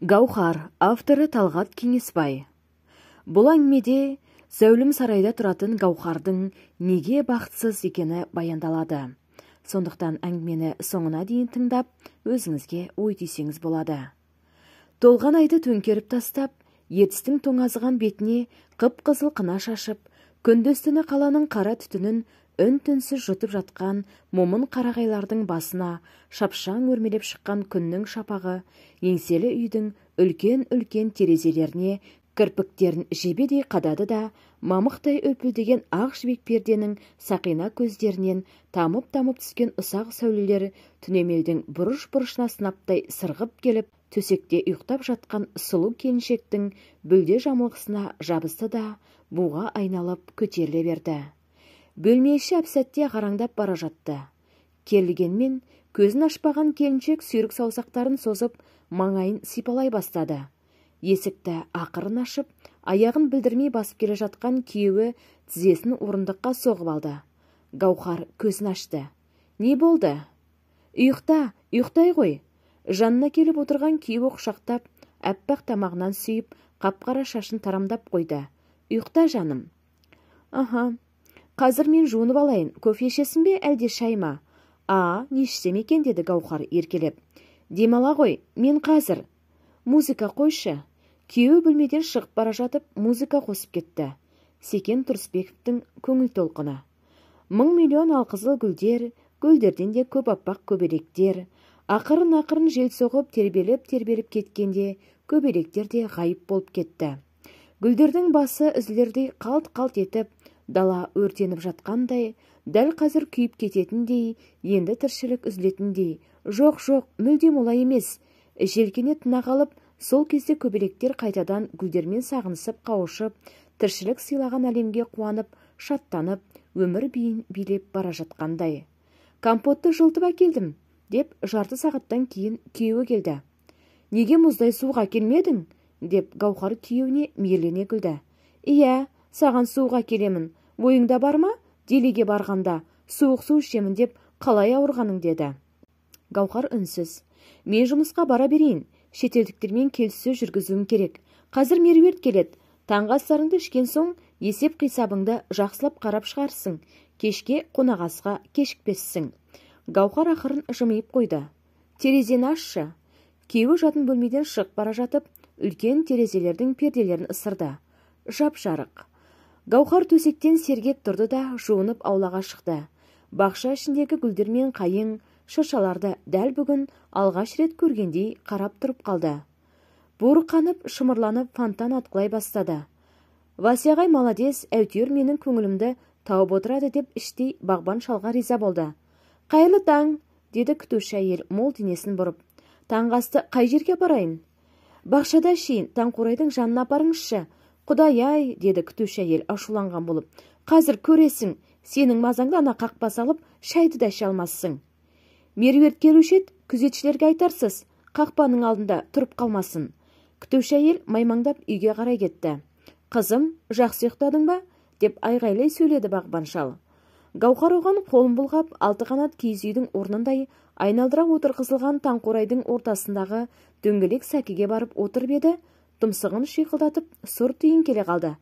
Гаухар, авторы Талғат Кеңесбай. Бұл әңгімеде зәулім сарайда тұратын Гаухардың неге бақытсыз екені баяндалады. Сондықтан әңгімені соңына дейін тыңдап, өзіңізге ой түйсеңіз болады. Толған айды төңкеріп тастап, ертістің тоңазыған бетіне қып-қызыл қына шашып, күндіз-түні қаланың қара түтінін үн-түнсіз жұтып жатқан момын қарағайлардың басына шапшаң өрмелеп шыққан күннің шапағы еңселі үйдің үлкен-үлкен терезелеріне кірпіктерін жебедей қадады да, мамықтай үлпілдеген ақ жібек перденің сақина көздерінен тамып-тамып түскен ұсақ сәулелер түнемелдің бұрыш-бұрышына сынаптай сырғып келіп, төсекте ұйықтап жатқан сұлу келіншектің бүлде жамылғысына жабысты да, буға айналып көтеріле берді. Бөлме іші әп-сәтте қараңдап бара жатты. Керілгенмен көзін ашпаған келіншек сүйрік саусақтарын созып, маңайын сипалай бастады. Есікті ақырын ашып, аяғын білдірмей басып келе жатқан күйеуі тізесін орындыққа соғып алды. Гаухар көзін ашты. Не болды? Ұйықта, ұйықтай ғой. Жанына келіп отырған күйеуі құшақтап, әппақ тамағынан сүйіп, қап-қара шашын тарамдап қойды. Ұйықта, жаным. Аха. Қазір мен жуынып алайын, кофе ішесің бе, әлде шай ма? А, не ішсем екен, деді Гаухар еркелеп. Демала ғой, мен қазір. Музыка қойшы. Күйеуі бөлмеден шығып бара жатып, музыка қосып кетті. Секен Тұрысбековтің көңіл толқыны. 1000 миллион алқызыл гүлдер, гүлдерден де көп аппақ көбелектер. Ақырын-ақырын жел соғып, тербеліп-тербеліп кеткенде, көбелектер де ғайып болып кетті. Гүлдердің басы үзілердей қалт-қалт етіп, дала өртеніп жатқандай, дәл қазір күйіп кететіндей, енді тіршілік үзілетіндей. Жоқ, жоқ, мүлдем олай емес. Желкене тына қалып, сол кезде көбелектер қайтадан гүлдермен сағынысып қауышып, тіршілік сыйлаған әлемге қуанып, шаттанып, өмір биін билеп бара жатқандай. Компотты жылытып әкелдім, деп жарты сағаттан кейін күйеуі келді. Неге мұздай суық әкелмедің? Деп Гаухар күйеуіне мейірлене күлді. Иә, саған суық әкелемін. Ойыңда бар ма? Делиге барғанда суық су ішемін деп қалай ауырғаның, деді. Гаухар үнсіз. Мен жұмысқа бара берейін. Шетелдіктермен келіссөз жүргізуім керек. Қазір Меруерт келеді. Таңғы астарыңды ішкен соң есеп қисабыңды жақсылап қарап шығарсың. Кешке қонақасқа кешікпессің. Гаухар ақырын жымиып қойды. Терезені ашшы. Күйеуі жатын бөлмеден шығып бара жатып, үлкен терезелердің перделерін ысырды. Жап-жарық. Гаухар төсектен сергек тұрды да, жуынып аулаға шықты. Бақша ішіндегі гүлдер мен қайың, шыршаларды дәл бүгін алғаш рет көргендей қарап тұрып қалды. Буырқанып, шымырланып фонтан атқылай бастады. Вася ағай молодец, әйтеуір менің көңілімді тауып отырады деп іштей бағбан шалға риза болды. Қайырлы таң, деді күтуші әйел мол денесін бұрып. Таңғы асты қай жерге апарайын? Бақшада шейін, таңқурайдың жанына апарыңызшы. Құдай-ай, деді күтуші әйел ашуланған болып. Қазір көресің, сенің мазаңды ана қақпа салып, шайды да іше алмассың. Меруерт келуші еді, күзетшілерге айтарсыз, қақпаның алдында тұрып қалмасын. Күтуші әйел маймаңдап үйге қарай кетті. Қызым, жақсы ұйықтадың ба? Деп айғайлай сөйледі бағбан шал. Гаухар оған қолын бұлғап, алты қанат киіз үйдің орнындай айналдыра отырғызылған таңқурайдың ортасындағы дөңгелек сәкіге барып отырып еді, тұмсығын шиқылдатып сұр тиын келе қалды.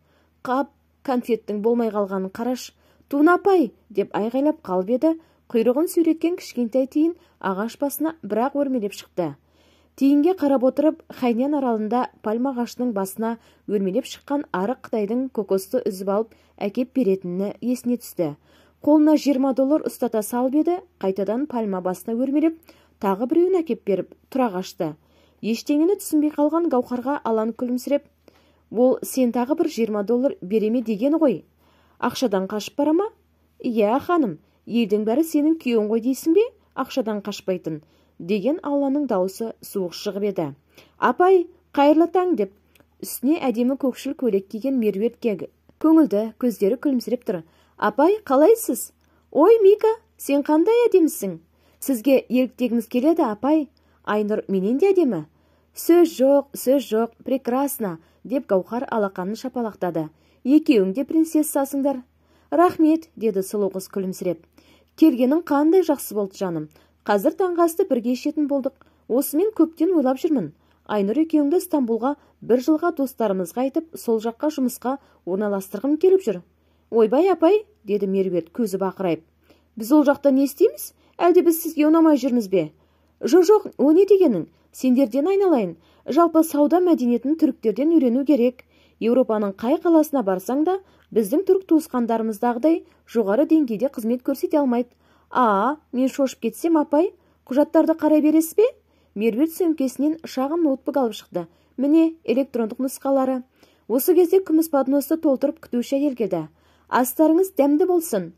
Қап, конфеттің болмай қалғанын қараш, Туна апай, деп айғайлап қалып еді, құйрығын сүйреткен кішкентай тиын ағаш басына бірақ өрмелеп шықты. Тиынге қарап отырып, Хайнян аралында пальма ағашының басына өрмелеп шыққан арық қытайдың кокосты үзіп алып әкеп беретіні есіне түсті. Қолына $20 ұстата салып еді, қайтадан пальма басына өрмелеп, тағы біреуін әкеп беріп, тұра қашты. Ештеңені түсінбей қалған Гаухарға Алан күлімсіреп, ол сен тағы бір $20 береме деген ғой. Ақшадан қашып бара ма? Иә, ханым, елдің бәрі сенің күйеуің ғой дейсің бе? Ақшадан қашпайтын, деген Алланың даусы суық шығып еді. Апай, қайырлы таң, деп үстіне әдемі көкшіл көйлек киген Меруерт көңілді, көздері күлімсіреп тұр. Апай, қалайсыз? Ой, Мика, сен қандай әдемісің? Сізге еліктегіміз келеді, апай. Айнұр менен де әдемі. Сөз жоқ, сөз жоқ, прекрасно, деп Гаухар алақанын шапалақтады. Екеуің де принцессасыңдар. Рахмет, деді сұлу қыз күлімсіреп. Келгенің қандай жақсы болды, жаным. Қазір таңғы асты бірге ішетін болдық. Осымен көптен ойлап жүрмін. Айнұр екеуіңді Стамбулға бір жылға достарымызға айтып, сол жаққа жұмысқа орналастырғым келіп жүр. Ойбай, апай, деді Меруерт көзі бақырайып. Біз ол жақта не істейміз? Әлде біз сізге ұнамай жүрміз бе? Жоқ, о не дегенің? Сендерден айналайын. Жалпы сауда мәдениетін түріктерден үйрену керек. Еуропаның қай қаласына барсаң да, біздің түрік туысқандарымыздағыдай жоғары деңгейде қызмет көрсете алмайды. А, мен шошып кетсем, апай, құжаттарды қарай бересіз бе? Меруерт сөмкесінен шағын ноутбук алып шықты. Міне, электрондық нұсқалары. Осы кезде күміс подносты толтырып күтуші әйел келді. Астарыңыз дәмді болсын.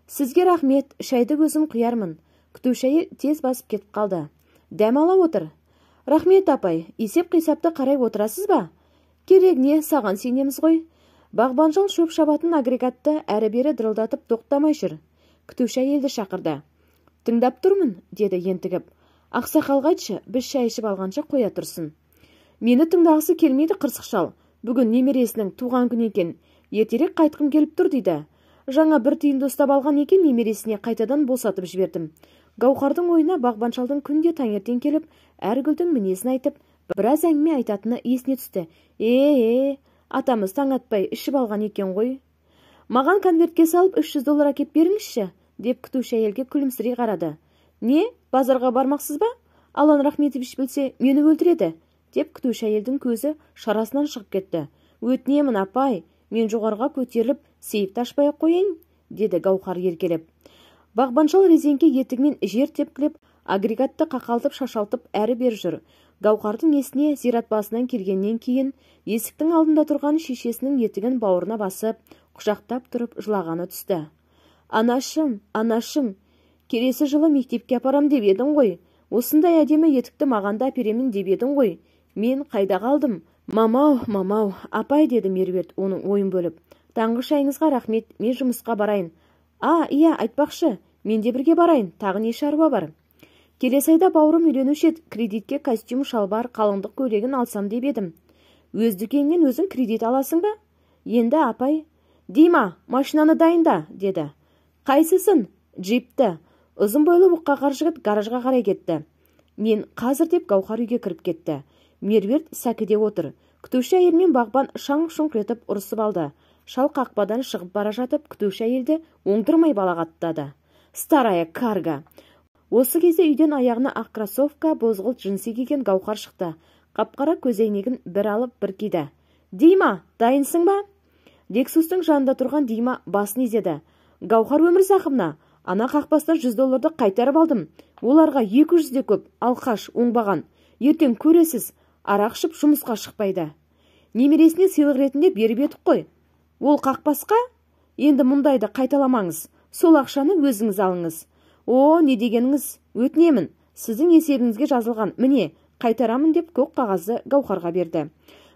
Сізге рахмет, шайды өзім құярмын. Күтуші әйел тез басып кетіп қалды. Дәм ала отыр. Рахмет, апай, есеп-қисапты қарай отырасыз ба? Керегіне саған сенеміз ғой. Бағбанжал шөп шабатын агрегатты әрі-бері дырылдатып тоқтамай жүр. Күтуші әйелді шақырды. Тыңдап тұрмын, деді ентігіп. Ақсақалға айтшы, біз шай ішіп алғанша қоя тұрсын. Мені тыңдағысы келмейді қырсық шал. Бүгін немересінің туған күні екен. Ертерек қайтқым келіп тұр дейді. Жаңа бір тиынды ұстап алған екен, немересіне қайтадан босатып жібердім. Гауһардың ойына бағбаншалдың күнде таңертең келіп, әр гүлдің мінезін айтып, біраз әңгіме айтатыны есіне түсті. Е-е, атамыз таң атпай ішіп алған екен ғой. Маған конвертке салып $300 әкеп беріңізші, деп күтуші әйелге күлімсірей қарады. Не, базарға бармақсыз ба? Алан Рахметович білсе, мені өлтіреді, деп күтуші әйелдің көзі шарасынан шығып кетті. Өтінемін, апай, мен жоғарыға көтеріліп, сейфті ашпай қояйын, деді Гауһар еркелеп. Бағбаншал резеңке етігімен жер тепкілеп, агрегатты қақалтып шашалтып әрі-бері жүр. Гауһардың есіне зират басынан келгеннен кейін есіктің алдында тұрған шешесінің етігін бауырына басып, құшақтап тұрып жылағаны түсті. Анашым, анашым, келесі жылы мектепке апарам деп едің ғой. Осындай әдемі етікті маған да әперемін деп едің ғой. Мен қайда қалдым? Мамау, мамау, апай, деді Меруерт оның ойын бөліп. Таңғы шайыңызға рахмет, мен жұмысқа барайын. А, иә, айтпақшы, мен де бірге барайын, тағы не шаруа бар? Келесі айда бауырым үйленуші еді, кредитке костюм, шалбар, қалыңдық көйлегін алсам деп едім. Өз дүкеніңнен өзің кредит аласың ба? Енді, апай. Дима, машинаны дайында, деді. Қайсысын? Джипті. Ұзын бойлы бұққақар жігіт гаражға қарай кетті. Мен қазір деп Гауһар үйге кіріп кетті. Меруерт сәкіде отыр. Күтуші әйел мен бағбан шаң-шұңқ етіп ұрысып алды. Шал қақпадан шығып бара жатып, күтуші әйелді оңдырмай балағаттады. Старая карга. Осы кезде үйден аяғына ақ кроссовка, бозғылт джинсы киген Гауһар шықты. Қап-қара көзәйнегін бір алып бір киді. Дима, дайынсың ба? Лексустың жанында тұрған Дима басын изеді. Гауһар Өмірзақовна, ана қақпастан $100 қайтарып алдым. Оларға 200 де көп, алқаш, оңбаған. Ертең көресіз, арақ ішіп жұмысқа шықпайды. Немересіне сыйлық ретінде беріп едік қой. Ол қақпасқа? Енді мұндайды қайталамаңыз. Сол ақшаны өзіңіз алыңыз. О, не дегеніңіз? Өтінемін. Сіздің есебіңізге жазылған. Міне, қайтарамын деп көк қағазды Гауһарға берді.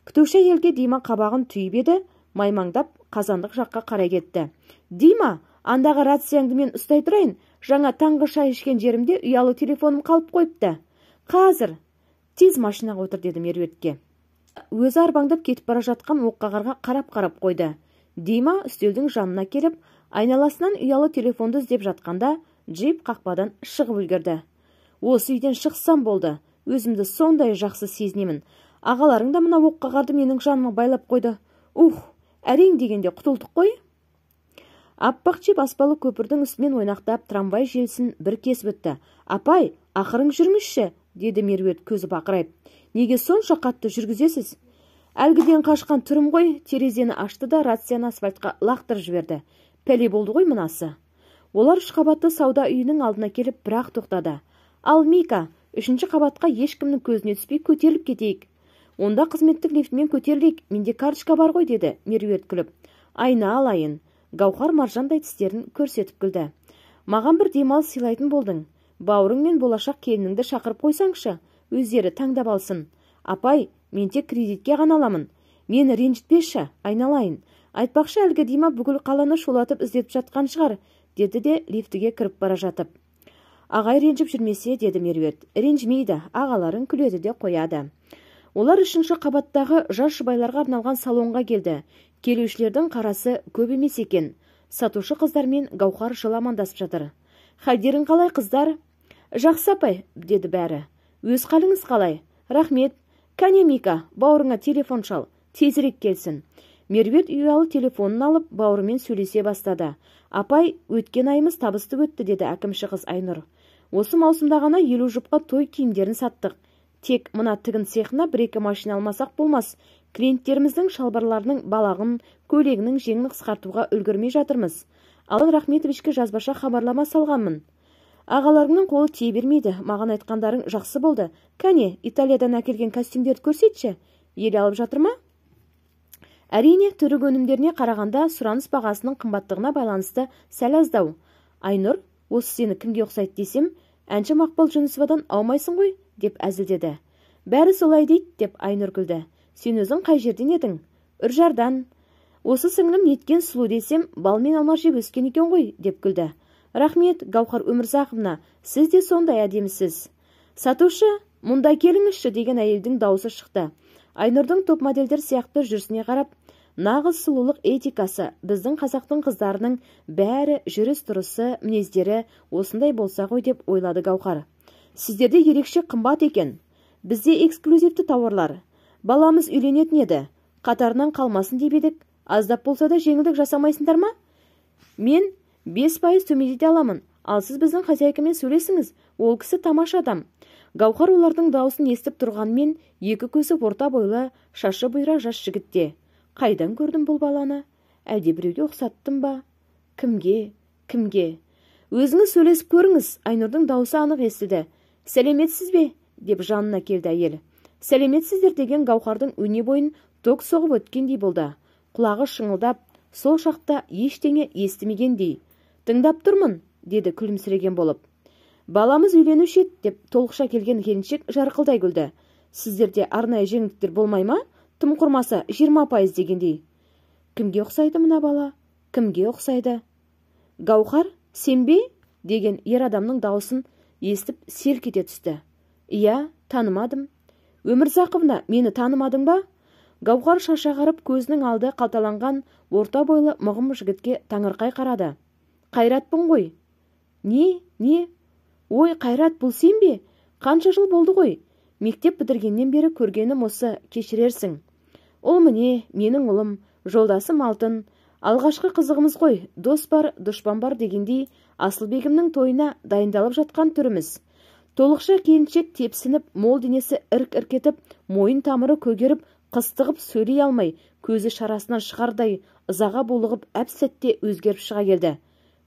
Күтуші әйелге Дима қабағын түйіп еді, маймаңдап қазандық жаққа қарай кетті. Дима, андағы рацияңды мен ұстай тұрайын. Жаңа таңғы шай ішкен жерімде ұялы телефоным қалып қойыпты. Қазір. Тез машинаға отыр, деді Меруертке. Өзі арбаңдап кетіп бара жатқан оққағарға қарап-қарап қойды. Дима үстелдің жанына келіп, айналасынан ұялы телефонды іздеп жатқанда, джип қақпадан шығып үлгерді. Осы үйден шықсам болды, өзімді сондай жақсы сезінемін. Ағаларың да мына оққағарды менің жаныма байлап қойды. Ух, әрең дегенде құтылдық қой. Аппақ джип аспалы көпірдің үстімен ойнақтап, трамвай желісін бір кесіп өтті. Апай, ақырын жүріңізші, деді Меруерт көзі бақырайып. Неге сонша қатты жүргізесіз? Әлгіден қашқан түрім ғой, терезені ашты да рацияны асфальтқа лақтырып жіберді. Пәле болды ғой мынасы. Олар үш қабатты сауда үйінің алдына келіп бірақ тоқтады. Ал Мика, үшінші қабатқа ешкімнің көзіне түспей көтеріліп кетейік. Онда қызметтік лифтмен көтерілейік, менде карточка бар ғой, деді Меруерт күліп. Айналайын. Гауһар маржандай тістерін көрсетіп күлді. Маған бір демалыс сыйлайтын болдың. Бауырың мен болашақ келініңді шақырып қойсаңшы, өздері таңдап алсын. Апай, мен тек кредитке ғана аламын. Мені ренжітпеші, айналайын. Айтпақшы, әлгі Дима бүкіл қаланы шулатып іздетіп жатқан шығар, деді де лифтіге кіріп бара жатып. Ағай ренжіп жүрмесе, деді Меруерт. Ренжімейді, ағаларын күледі де қояды. Олар үшінші қабаттағы жас жұбайларға арналған салонға келді. Келушілердің қарасы көп емес екен. Сатушы қыздармен Гауһар жылы амандасып жатыр. Халдерің қалай, қыздар? Жақсы, апай, деді бәрі. Өз қалыңыз қалай? Рахмет. Кәне, Мика, бауырыңа телефон шал, тезірек келсін. Меруерт ұялы телефонын алып, бауырымен сөйлесе бастады. Апай, өткен айымыз табысты өтті, деді әкімші қыз Айнұр. Осы маусымда ғана 50 жұпқа той киімдерін саттық. Тек мына тігін цехына бір-екі машина алмасақ болмас. Клиенттеріміздің шалбарларының балағын, көйлегінің жеңін қысқартуға үлгермей жатырмыз. Алан Рахметовичке жазбаша хабарлама салғанмын. Ағаларыңның қолы тие бермейді, маған айтқандарың жақсы болды. Кәне, Италиядан әкелген костюмдерді көрсетші. Ел алып жатыр ма? Әрине, түрік өнімдеріне қарағанда сұраныс бағасының қымбаттығына байланысты сәл аздау. Айнұр, осы сені кімге ұқсайды десем, әнші Мақпал Жүнісовадан аумайсың ғой, деп әзілдеді. Бәрі солай дейді, деп Айнұр күлді. Сен өзің қай жерден едің? Үржардан. Осы сіңлім неткен сұлу десем, бал мен алма жеп өскен екен ғой, деп күлді. Рахмет, Гаухар Өмірзақовна, сіз де сондай әдемісіз. Сатушы, мұнда келіңізші, деген әйелдің даусы шықты. Айнұрдың топ модельдер сияқты жүрісіне қарап, нағыз сұлулық этикасы, біздің қазақтың қыздарының бәрі жүріс-тұрысы, мінездері осындай болса ғой деп ойлады Гаухар. Сіздерде ерекше қымбат екен. Бізде эксклюзивті тауарлар. Баламыз үйленетін еді. Қатарынан қалмасын деп едік. Аздап болса да жеңілдік жасамайсыңдар ма? Мен 5% төмендете аламын. Ал сіз біздің хозяйкамен сөйлесіңіз. Ол кісі тамаша адам. Гаухар олардың даусын естіп тұрғанмен екі көзі орта бойлы, шашы бұйра жас жігітте. Қайдан көрдім бұл баланы? Әлде біреуге ұқсаттым ба? Кімге? Кімге? Өзіңіз сөйлесіп көріңіз. Айнұрдың даусы анық естілді. Сәлеметсіз бе? Деп жанына келді әйел. Сәлеметсіздер деген Гаухардың өне бойын ток соғып өткендей болды. Құлағы шыңылдап, сол шақта ештеңе естімегендей. Тыңдап тұрмын, деді күлімсіреген болып. Баламыз үйленуші еді, деп толықша келген келіншек жарқылдай күлді. Сіздерде арнайы жеңілдіктер болмай ма? Тым құрмаса 20% дегендей. Кімге ұқсайды мына бала? Кімге ұқсайды? Гаухар, сен бе? Деген ер адамның даусын естіп селк ете түсті. Иә, танымадым. Өмірзақовна, мені танымадың ба? Гаухар шашы ағарып, көзінің алды қалталанған орта бойлы мығым жігітке таңырқай қарады. Қайратпын ғой. Не, не? Ой, Қайрат, бұл сен бе? Қанша жыл болды ғой? Мектеп бітіргеннен бері көргенім осы, кешірерсің. Ол міне, менің ұлым, жолдасым Алтын. Алғашқы қызығымыз ғой, дос бар, дұшпан бар дегендей, Асылбегімнің тойына дайындалып жатқан түріміз. Толықша келіншек тепсініп, мол денесі ірк-ірк етіп, мойын тамыры көгеріп, қыстығып сөйлей алмай, көзі шарасынан шығардай, ызаға булығып әп-сәтте өзгеріп шыға келді.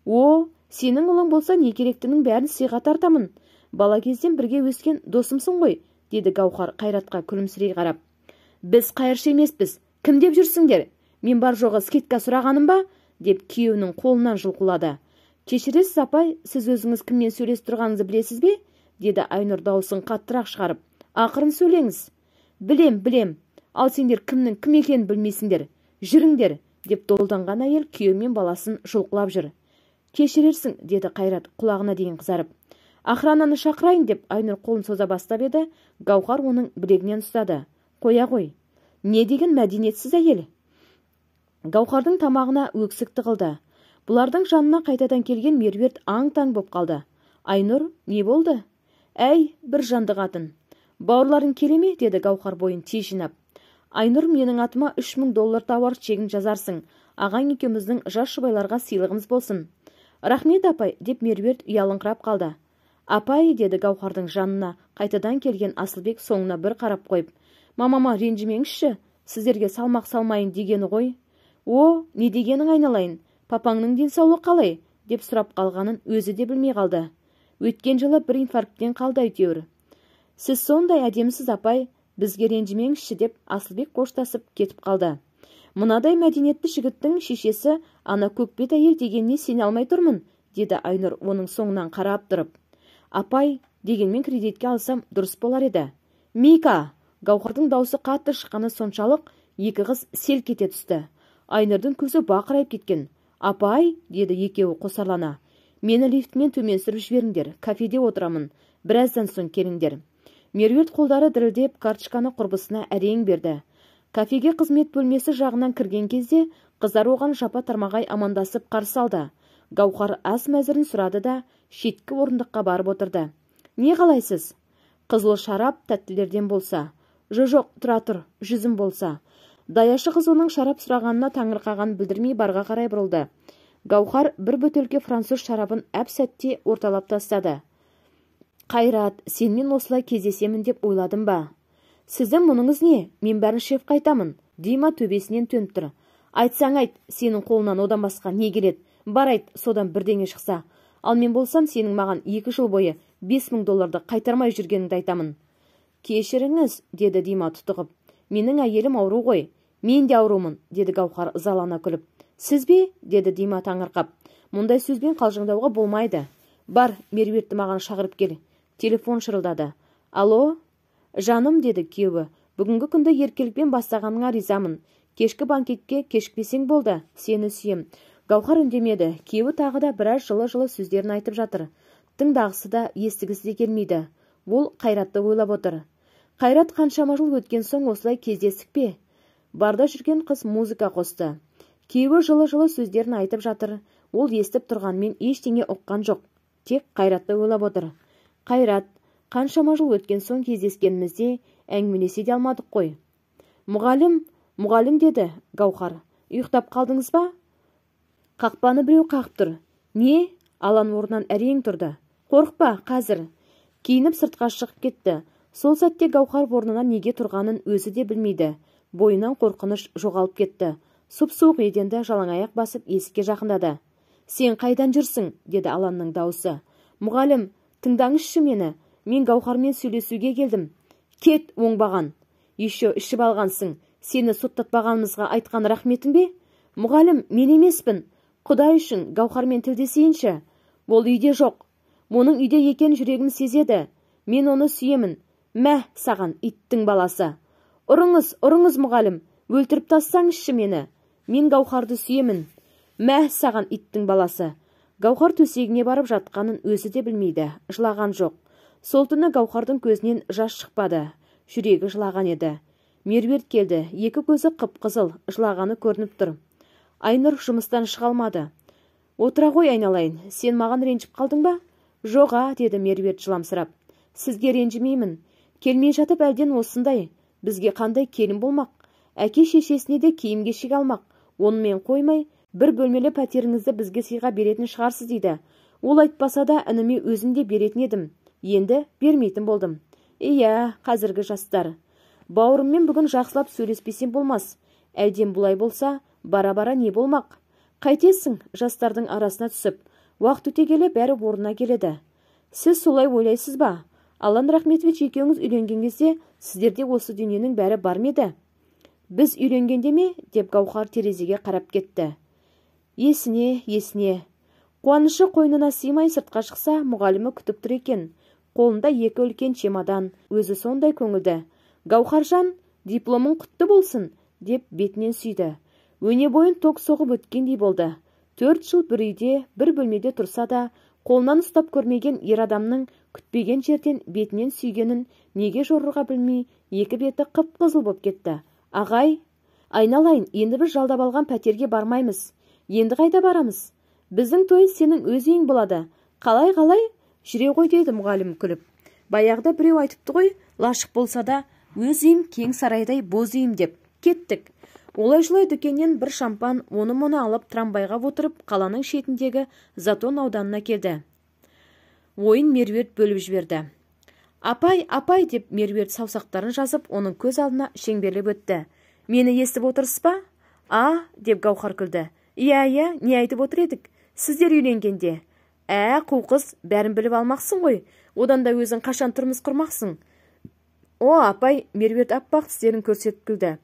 О, сенің ұлың болса не керектінің бәрін сыйға тартамын. Бала кезден бірге өскен досымсың ғой, деді Гаухар Қайратқа күлімсірей қарап. Біз қайыршы емеспіз, кім деп жүрсіңдер? Мен бар жоғы скидка сұрағаным ба? Деп күйеуінің қолынан жұлқылады. Кешіресіз апай, сіз өзіңіз кіммен сөйлесіп тұрғаныңызды білесіз бе? Деді Айнұр даусын қаттырақ шығарып. Ақырын сөйлеңіз. Білем, білем. Ал сендер кімнің кім екенін білмейсіңдер. Жүріңдер, деп долданған әйел күйеуі мен баласын жұлқылап жүр. Кешірерсің, деді Қайрат құлағына дейін қызарып. Охрананы шақырайын, деп Айнұр қолын соза бастап еді, Гаухар оның білегінен ұстады. Қоя қой. Не деген мәдениетсіз әйел? Гаухардың тамағына өксік тығылды. Бұлардың жанына қайтадан келген Меруерт аң-таң боп қалды. Айнұр, не болды? Әй, бір жанды қатын. Бауырларың келе ме? Деді Гаухар бойын тез жинап. Айнұр, менің атыма $3000 тауар чегін жазарсың. Ағаң екеуміздің жас жұбайларға сыйлығымыз болсын. Рахмет, апай, деп Меруерт ұялыңқырап қалды. Апай, деді Гаухардың жанына қайтадан келген Асылбек соңына бір қарап қойып. Мамама ренжімеңізші, сіздерге салмақ салмайын дегені ғой. О, не дегенің айналайын, папаңның денсаулығы қалай? Деп сұрап қалғанын өзі де білмей қалды. Өткен жылы бір инфаркттен қалды әйтеуір. Сіз сондай әдемісіз, апай, бізге ренжімеңізші, деп Асылбек қоштасып кетіп қалды. Мынадай мәдениетті жігіттің шешесі ана көкбет әйел дегеніне сене алмай тұрмын, деді Айнұр оның соңынан қарап тұрып. Апай, дегенмен кредитке алсам дұрыс болар еді. Мика! Гаухардың даусы қатты шыққаны соншалық, екі қыз селк ете түсті. Айнұрдың көзі бақырайып кеткен. Апай, деді екеуі қосарлана. Мені лифтмен төмен сүріп жіберіңдер, кафеде отырамын, біраздан соң келіңдер. Меруерт қолдары дірілдеп, карточканы құрбысына әрең берді. Кафеге қызмет бөлмесі жағынан кірген кезде, қыздар оған жапа тармағай амандасып қарсы алды. Гаухар ас мәзірін сұрады да, шеткі орындыққа барып отырды. Не қалайсыз? Қызыл шарап тәттілерден болса. Жо-жоқ, тұра тұр, жүзім болса. Даяшы қыз оның шарап сұрағанына таңырқағанын білдірмей барға қарай бұрылды. Гаухар бір бөтелке француз шарабын әп-сәтте орталап тастады. Қайрат, сенімен осылай кездесемін деп ойладым ба? Сіздің мұныңыз не? Мен бәрін шеф айтамын. Дима төбесінен төніп тұр. Айтсаң айт, сенің қолынан одан басқа не келеді? Бар айт, содан бірдеңе шықса. Ал мен болсам, сенің маған 2 жыл бойы 5000 долларды қайтармай жүргеніңді айтамын. Кешіріңіз, деді Дима тұтығып. Менің әйелім ауру ғой. Мен де аурумын, деді Гаухар ызалана күліп. Сіз бе? Деді Дима таңырқап. Мұндай сөзбен қалжыңдауға болмайды. Бар, Меруертті маған шақырып кел. Телефон шырылдады. Алло? Жаным, деді күйеуі. Бүгінгі күнді еркелікпен бастағаныңа ризамын. Кешкі банкетке кешікпесең болды, сені сүйем. Гаухар үндемеді. Күйеуі тағы да біраз жылы-жылы сөздерін айтып жатыр. Тыңдағысы да, естігісі де келмейді. Ол Қайратты ойлап отыр. Қайрат, қаншама жыл өткен соң осылай кездестік пе? Барда жүрген қыз музыка қосты. Күйеуі жылы-жылы сөздерін айтып жатыр. Ол естіп тұрғанмен ештеңе ұққан жоқ. Тек Қайратты ойлап отыр. Қайрат, қаншама жыл өткен соң кездескенімізде әңгімелесе де алмадық қой. Мұғалім, мұғалім, деді Гаухар. Ұйықтап қалдыңыз ба? Қақпаны біреу қағып тұр. Не? Алан орнынан әрең тұрды. Қорықпа, қазір. Киініп сыртқа шығып кетті. Сол сәтте Гаухар орнынан неге тұрғанын өзі де білмейді. Бойынан қорқыныш жоғалып кетті. Сұп-суық еденді жалаңаяқ басып есікке жақындады. Сен қайдан жүрсің? Деді Аланның дауысы. Мұғалім, тыңдаңызшы мені. Мен Гаухармен сөйлесуге келдім. Кет, оңбаған. Еще ішіп алғансың. Сені соттатпағанымызға айтқан рахметің бе? Мұғалім, мен емеспін. Құдай үшін Гаухармен тілдесейінші. Ол үйде жоқ. Оның үйде екен жүрегім сезеді. Мен оны сүйемін. Мә, саған, иттің баласы. Ұрыңыз, ұрыңыз, мұғалім. Өлтіріп тастаңызшы мені. Мен Гаухарды сүйемін. Мә, саған, иттің баласы. Гаухар төсегіне барып жатқанын өзі де білмейді. Жылаған жоқ. Сол түні Гаухардың көзінен жас шықпады. Жүрегі жылаған еді. Меруерт келді. Екі көзі қып-қызыл, жылағаны көрініп тұр. Айнұр жұмыстан шыға алмады. Отыра ғой, айналайын. Сен маған ренжіп қалдың ба? Жоға, деді Меруерт жыламсырап. Сізге ренжімеймін. Келмей жатып әлден осындай. Бізге қандай келін болмақ? Әке шешесіне де киім-кешек алмақ. Онымен қоймай, бір бөлмелі пәтеріңізді бізге сыйға беретін шығарсыз дейді. Ол айтпаса да ініме өзім де беретін едім. Енді бермейтін болдым. Иә, қазіргі жастар. Бауырыммен бүгін жақсылап сөйлеспесем болмас. Әлден бұлай болса, бара-бара не болмақ? Қайтесің, жастардың арасына түсіп. Уақыт өте келе бәрі орнына келеді. Сіз солай ойлайсыз ба? Алан Рахметович екеуіңіз үйленген кезде сіздерде осы дүниенің бәрі бар ма еді? Біз үйленгенде ме? Деп Гаухар терезеге қарап кетті. Есіне, есіне. Қуанышы қойнына сыймай сыртқа шықса, мұғалімі күтіп тұр екен. Қолында екі үлкен чемодан, өзі сондай көңілді. Гаухаржан, дипломың құтты болсын, деп бетінен сүйді. Өне бойын ток соғып өткендей болды. 4 жыл бір үйде, бір бөлмеде тұрса да, қолынан ұстап көрмеген ер адамның күтпеген жерден бетінен сүйгенін неге жоруға білмей, екі беті қып-қызыл боп кетті. Ағай, айналайын, енді біз жалдап алған пәтерге бармаймыз. Енді қайда барамыз? Біздің той сенің өз үйің болады. Қалай-қалай? Жүре ғой, деді мұғалім күліп. Баяғыда біреу айтыпты ғой, лашық болса да, өз үйім кең сарайдай боз үйім деп. Кеттік. Олай-жұлай дүкеннен бір шампан, оны-мұны алып трамвайға отырып, қаланың шетіндегі Затон ауданына келді. Ойын Меруерт бөліп жіберді. Апай, апай, деп Меруерт саусақтарын жазып, оның көз алдына шеңберлеп өтті. Мені естіп отырсыз ба? А, деп Гаухар күлді. Иә, иә, не айтып отыр едік? Сіздер үйленгенде. Ә, қу қыз, бәрін біліп алмақсың ғой. Одан да өзің қашан тұрмыс құрмақсың? О, апай, Меруерт аппақ тістерін көрсетіп күлді.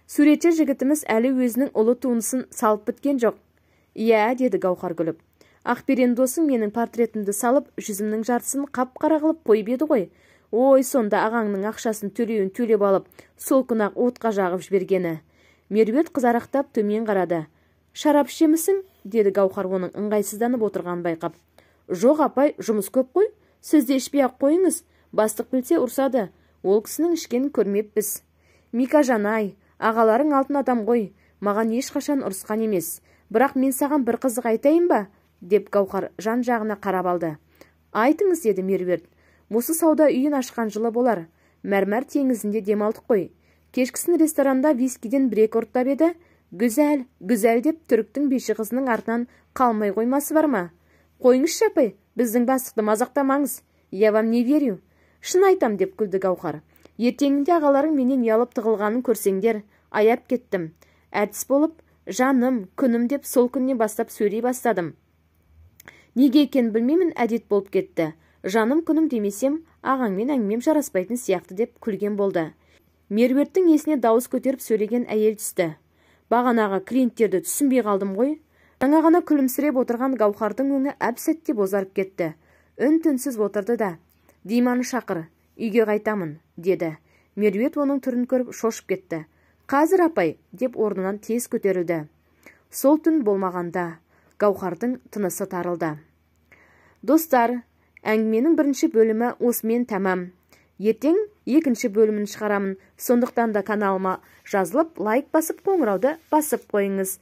Суретші жігітіміз әлі өзінің ұлы туындысын салып біткен жоқ. Иә, деді Гаухар күліп. Ақберен досың менің портретімді салып, жүзімнің жартысын қап-қара қылып қойып еді ғой. Ой, сонда ағаңның ақшасын төлеуін төлеп алып, сол күні-ақ отқа жағып жібергені. Меруерт қызарақтап төмен қарады. Шарап ішемісің? Деді Гаухар оның ыңғайсызданып отырғанын байқап. Жоқ, апай, жұмыс көп қой. Сіз де ішпей-ақ қойыңыз. Бастық білсе ұрсады. Ол кісінің ішкенін көрмеппіз. Микажан-ай, ағаларың алтын адам ғой. Маған ешқашан ұрысқан емес. Бірақ мен саған бір қызық айтайын ба? Деп Гаухар жан-жағына қарап алды. Айтыңыз, деді Меруерт. Осы сауда үйін ашқан жылы болар. Мәрмәр теңізінде демалдық қой. Кешкісін ресторанда вискиден бір-екі ұрттап еді, «Гүзәл, гүзәл» деп түріктің биші қызының артынан қалмай қоймасы бар ма? Қойыңызшы, апай, біздің бастықты мазақтамаңыз. Я вам не верю. Шын айтам, деп күлді Гауһар. Ертеңінде ағаларың менен ұялып тығылғанын көрсеңдер, аяп кеттім. Әртіс болып, жаным, күнім деп сол күннен бастап сөйлей бастадым. Неге екенін білмеймін, әдет болып кетті. Жаным, күнім демесем, ағаңмен әңгімем жараспайтын сияқты, деп күлген болды. Меруерттің есіне дауыс көтеріп сөйлеген әйел түсті. Бағанағы клиенттерді түсінбей қалдым ғой. Жаңа ғана күлімсіреп отырған Гауһардың өңі әп-сәтте бозарып кетті. Үн-түнсіз отырды да, «Диманы шақыр, үйге қайтамын», деді. Меруерт оның түрін көріп шошып кетті. Қазір, апай, деп орнынан тез көтерілді. Сол түн болмағанда Гауһардың тынысы тарылды. Достар, әңгіменің бірінші бөлімі осымен тәмам. Ертең екінші бөлімін шығарамын. Сондықтан да каналыма жазылып, лайк басып, қоңырауды басып қойыңыз.